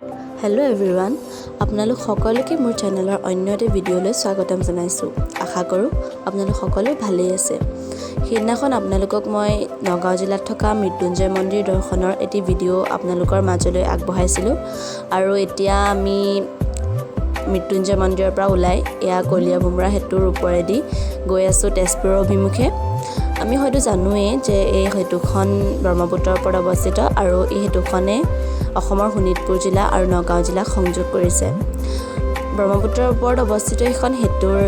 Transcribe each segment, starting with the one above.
Hello' everyone, আপোনালোক সকলোকে মোৰ চেনেলৰ অন্য এটা ভিডিঅ'লৈ স্বাগতম জনাইছোঁ। আশা কৰোঁ আপোনালোক সকলো ভালেই আছে। সেইদিনাখন আপোনালোকক মই নগাঁও জিলাত থকা মৃত্যুঞ্জয় মন্দিৰ দৰ্শনৰ এটি ভিডিঅ' আপোনালোকৰ মাজলৈ আগবঢ়াইছিলোঁ আৰু এতিয়া আমি মৃত্যুঞ্জয় মন্দিৰৰ পৰা ওলাই এয়া কলীয়াভোমোৰা সেতুৰ ওপৰেদি গৈ আছোঁ তেজপুৰৰ অভিমুখে। আমি হয়তো জানোৱেই যে এই সেতুখন ব্ৰহ্মপুত্ৰৰ ওপৰত অৱস্থিত আৰু এই সেতুখনে অসমৰ শোণিতপুৰ জিলা আৰু নগাঁও জিলাক সংযোগ কৰিছে। ব্ৰহ্মপুত্ৰৰ ওপৰত অৱস্থিত এইখন সেতুৰ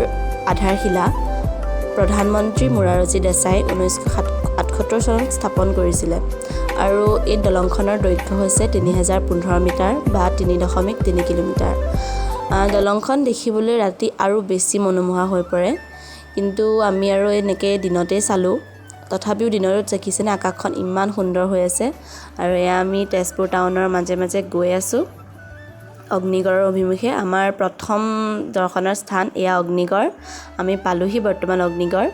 আধাৰশিলা প্ৰধানমন্ত্ৰী মোৰাৰজী দেশাই 1978 চনত স্থাপন কৰিছিলে আৰু এই দলংখনৰ দৈৰ্ঘ্য হৈছে 3015 মিটাৰ বা 3.3 কিলোমিটাৰ। দলংখন দেখিবলৈ ৰাতি আৰু বেছি মনোমোহা হৈ পৰে, কিন্তু আমি আৰু এনেকৈ দিনতেই চালোঁ। তথাপিও দিনত দেখিছেনে আকাশখন ইমান সুন্দৰ হৈ আছে। আৰু এয়া আমি তেজপুৰ টাউনৰ মাজে মাজে গৈ আছোঁ অগ্নিগড়ৰ অভিমুখে। আমাৰ প্ৰথম দৰ্শনৰ স্থান এয়া অগ্নিগড়। আমি পালোহি বৰ্তমান অগ্নিগড়।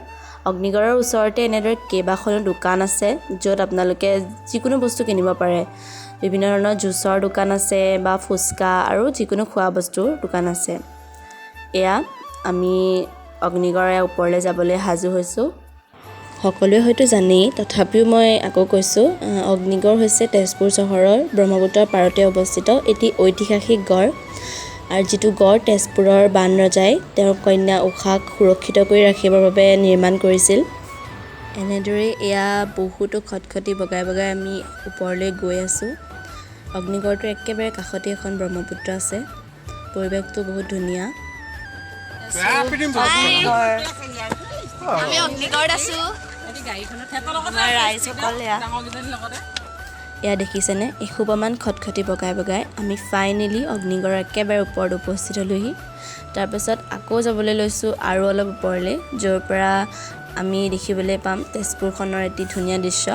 অগ্নিগড়ৰ ওচৰতে এনেদৰে কেইবাখনো দোকান আছে য'ত আপোনালোকে যিকোনো বস্তু কিনিব পাৰে। বিভিন্ন ধৰণৰ জুচৰ দোকান আছে বা ফুচকা আৰু যিকোনো খোৱা বস্তুৰ দোকান আছে। এয়া আমি অগ্নিগড়ৰ ওপৰলৈ যাবলৈ সাজু হৈছোঁ। সকলোৱে হয়তো জানেই, তথাপিও মই আকৌ কৈছোঁ, অগ্নিগড় হৈছে তেজপুৰ চহৰৰ ব্ৰহ্মপুত্ৰৰ পাৰতে অৱস্থিত এটি ঐতিহাসিক গড় আৰু যিটো গড় তেজপুৰৰ বান ৰজাই তেওঁৰ কন্যা উষাক সুৰক্ষিত কৰি ৰাখিবৰ বাবে নিৰ্মাণ কৰিছিল। এনেদৰে এয়া বহুতো খটখটি বগাই বগাই আমি ওপৰলৈ গৈ আছোঁ। অগ্নিগড়টোৰ একেবাৰে কাষতে এখন ব্ৰহ্মপুত্ৰ আছে। পৰিৱেশটো বহুত ধুনীয়া। আমি অগ্নিগড়ত আছোঁ। আমাৰ ৰাইজসকল এয়া দেখিছেনে, এসোপামান খটখটি বগাই বগাই আমি ফাইনেলি অগ্নিগড়ৰ একেবাৰে ওপৰত উপস্থিত হ'লোহি। তাৰপাছত আকৌ যাবলৈ লৈছোঁ আৰু অলপ ওপৰলৈ, য'ৰ পৰা আমি দেখিবলৈ পাম তেজপুৰখনৰ এটি ধুনীয়া দৃশ্য।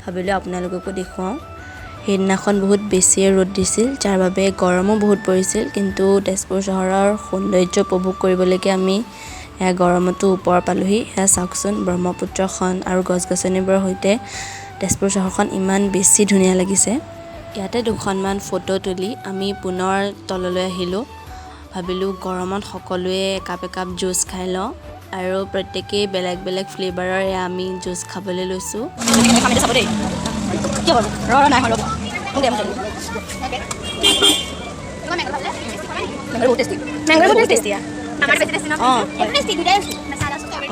ভাবিলোঁ আপোনালোককো দেখুৱাওঁ। সেইদিনাখন বহুত বেছিয়ে ৰ'দ দিছিল, যাৰ বাবে গৰমো বহুত পৰিছিল, কিন্তু তেজপুৰ চহৰৰ সৌন্দৰ্য উপভোগ কৰিবলৈকে আমি এয়া গৰমতো ওপৰ পালোহি। এয়া চাওকচোন, ব্ৰহ্মপুত্ৰখন আৰু গছ গছনিবোৰৰ সৈতে তেজপুৰ চহৰখন ইমান বেছি ধুনীয়া লাগিছে। ইয়াতে দুখনমান ফটো তুলি আমি পুনৰ তললৈ আহিলোঁ। ভাবিলোঁ গৰমত সকলোৱে একাপ একাপ জুচ খাই লওঁ আৰু প্ৰত্যেকেই বেলেগ বেলেগ ফ্লেভাৰৰ এয়া আমি জুচ খাবলৈ লৈছোঁ।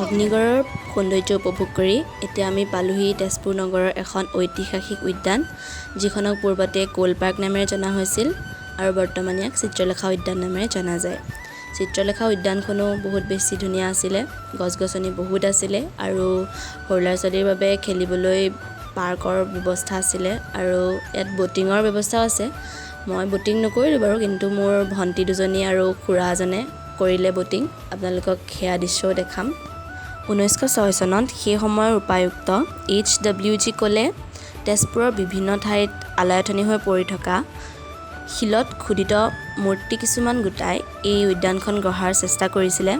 অগ্নিগড়ৰ সৌন্দৰ্য উপভোগ কৰি এতিয়া আমি পালোহি তেজপুৰ নগৰৰ এখন ঐতিহাসিক উদ্যান, যিখনক পূৰ্বতে ক'ল পাৰ্ক নামেৰে জনা হৈছিল আৰু বৰ্তমান ইয়াক চিত্ৰলেখা উদ্যান নামেৰে জনা যায়। চিত্ৰলেখা উদ্যানখনো বহুত বেছি ধুনীয়া আছিলে, গছ গছনি বহুত আছিলে আৰু সৰু ল'ৰা ছোৱালীৰ বাবে খেলিবলৈ পাৰ্কৰ ব্যৱস্থা আছিলে আৰু ইয়াত ব'টিঙৰ ব্যৱস্থাও আছে। মই ব'টিং নকৰিলোঁ বাৰু, কিন্তু মোৰ ভণ্টি দুজনী আৰু খুৰা এজনে কৰিলে ব'টিং। আপোনালোকক সেয়া দৃশ্যও দেখাম। 1906 চনত সেই সময়ৰ উপায়ুক্ত এইচ ডব্লিউ জি ক'লে তেজপুৰৰ বিভিন্ন ঠাইত আলাই আথানি হৈ পৰি থকা শিলত খোদিত মূৰ্তি কিছুমান গোটাই এই উদ্যানখন গঢ়াৰ চেষ্টা কৰিছিলে।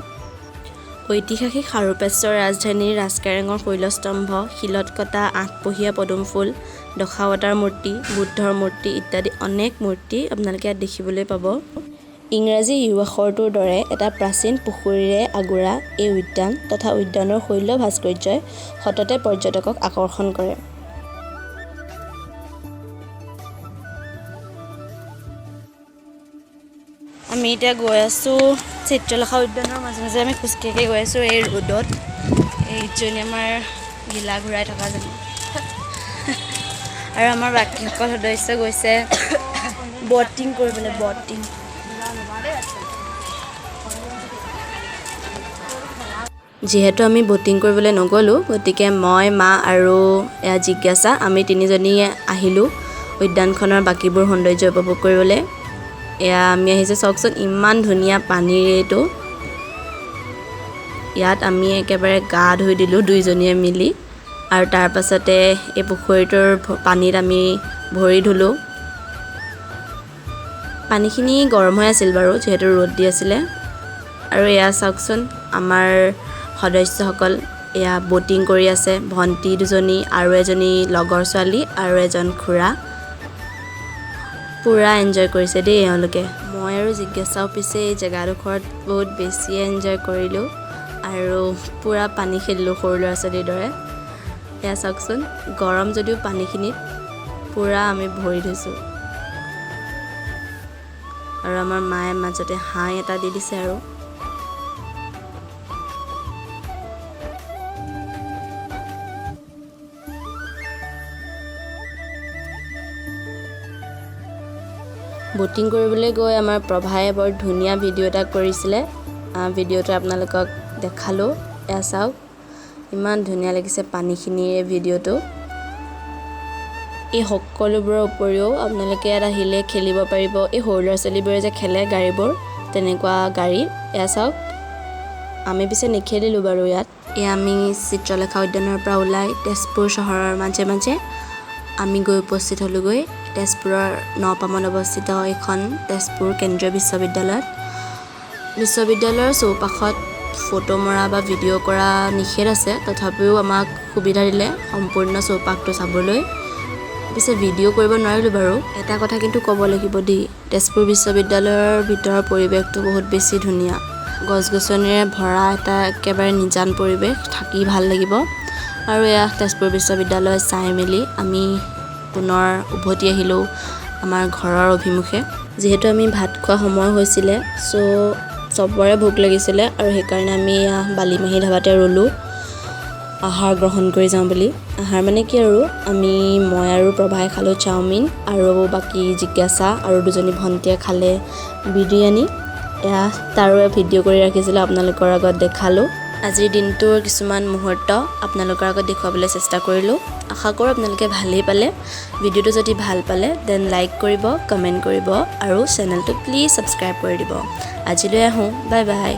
ঐতিহাসিক সাৰুপ্ৰাচ্যৰ ৰাজধানীৰ ৰাজকাৰেঙৰ শৈলস্তম্ভ, শিলত কটা আঠপহীয়া পদুম ফুল, দশাৱতাৰ মূৰ্তি, বুদ্ধৰ মূৰ্তি ইত্যাদি অনেক মূৰ্তি আপোনালোকে ইয়াত দেখিবলৈ পাব। ইংৰাজী ইউ আখৰটোৰ দৰে এটা প্ৰাচীন পুখুৰীৰে আগুৰা এই উদ্যান তথা উদ্যানৰ শৈল ভাস্কৰ্যই সততে পৰ্যটকক আকৰ্ষণ কৰে। আমি এতিয়া গৈ আছোঁ চিত্ৰলেখা উদ্যানৰ মাজে মাজে আমি খোজকাঢ়ি গৈ আছোঁ এই ৰ'দত। এইজনী আমাৰ গিলা ঘূৰাই থকাজনী আৰু আমাৰ বাকীসকল সদস্য গৈছে বটিং কৰিবলৈ। বটিং যিহেতু আমি ব'টিং কৰিবলৈ নগ'লোঁ, গতিকে মই, মা আৰু এয়া জিজ্ঞাসা আমি তিনিজনীয়ে আহিলোঁ উদ্যানখনৰ বাকীবোৰ সৌন্দৰ্য উপভোগ কৰিবলৈ। এয়া আমি আহিছোঁ, চাওকচোন ইমান ধুনীয়া পানীৰ এইটো। ইয়াত আমি একেবাৰে গা ধুই দিলোঁ দুইজনীয়ে মিলি আৰু তাৰ পাছতে এই পুখুৰীটোৰ পানীত আমি ভৰি ধুলোঁ। পানীখিনি গৰম হৈ আছিল বাৰু, যিহেতু ৰ'দ দি আছিলে। আৰু এয়া চাওকচোন আমাৰ সদস্যসকল এয়া ব'টিং কৰি আছে, ভণ্টি দুজনী আৰু এজনী লগৰ ছোৱালী আৰু এজন খুৰা। পূৰা এনজয় কৰিছে দেই এওঁলোকে। মই আৰু জিজ্ঞাসাও পিছে এই জেগাডোখৰত বহুত বেছিয়ে এনজয় কৰিলোঁ আৰু পূৰা পানী খেলিলোঁ সৰু ল'ৰা ছোৱালীৰ দৰে। এয়া চাওকচোন, গৰম যদিও পানীখিনিত পূৰা আমি ভৰি ধুইছোঁ। আৰু আমাৰ মায়ে মাজতে হাঁহ এটা দি দিছে। আৰু ব'টিং কৰিবলৈ গৈ আমাৰ প্ৰভাই বৰ ধুনীয়া ভিডিঅ' এটা কৰিছিলে। ভিডিঅ'টো আপোনালোকক দেখালোঁ। এয়া চাওক, ইমান ধুনীয়া লাগিছে পানীখিনিৰে ভিডিঅ'টো। এই সকলোবোৰৰ উপৰিও আপোনালোকে ইয়াত আহিলে খেলিব পাৰিব। এই সৰু ল'ৰা ছোৱালীবোৰে যে খেলে গাড়ীবোৰ, তেনেকুৱা গাড়ী। এয়া চাওক, আমি পিছে নেখেলিলোঁ বাৰু ইয়াত। এয়া আমি চিত্ৰলেখা উদ্যানৰ পৰা ওলাই তেজপুৰ চহৰৰ মাজে মাজে আমি গৈ উপস্থিত হ'লোগৈ তেজপুৰৰ নপামত অৱস্থিত এইখন তেজপুৰ কেন্দ্ৰীয় বিশ্ববিদ্যালয়ত। বিশ্ববিদ্যালয়ৰ চৌপাশত ফটো মৰা বা ভিডিঅ' কৰা নিষেধ আছে, তথাপিও আমাক সুবিধা দিলে সম্পূৰ্ণ চৌপাশটো চাবলৈ। পিছে ভিডিঅ' কৰিব নোৱাৰিলোঁ বাৰু। এটা কথা কিন্তু ক'ব লাগিব দেই, তেজপুৰ বিশ্ববিদ্যালয়ৰ ভিতৰৰ পৰিৱেশটো বহুত বেছি ধুনীয়া। গছ গছনিৰে ভৰা এটা একেবাৰে নিজান পৰিৱেশ, থাকি ভাল লাগিব। আৰু এয়া তেজপুৰ বিশ্ববিদ্যালয় চাই মেলি আমি পুনৰ উভতি আহিলোঁ আমাৰ ঘৰৰ অভিমুখে। যিহেতু আমি ভাত খোৱা সময় হৈছিলে, চ' চবৰে ভোক লাগিছিলে আৰু সেইকাৰণে আমি বালিমাহী ধাবাতে ৰ'লোঁ আহাৰ গ্ৰহণ কৰি যাওঁ বুলি। আহাৰ মানে কি আৰু, আমি মই আৰু প্ৰভাই খালোঁ চাওমিন আৰু বাকী জিজ্ঞাসা আৰু দুজনী ভণ্টীয়ে খালে বিৰিয়ানী। এয়া তাৰো ভিডিঅ' কৰি ৰাখিছিলোঁ, আপোনালোকৰ আগত দেখালোঁ। আজিৰ দিনটোৰ কিছুমান মুহূৰ্ত আপোনালোকৰ আগত দেখুৱাবলৈ চেষ্টা কৰিলোঁ। আশা কৰোঁ আপোনালোকে ভালেই পালে। ভিডিঅ'টো যদি ভাল পালে then like কৰিব, কমেণ্ট কৰিব আৰু চেনেলটো প্লিজ ছাবস্ক্ৰাইব কৰি দিব। আজিলৈ আহোঁ, বাই বাই।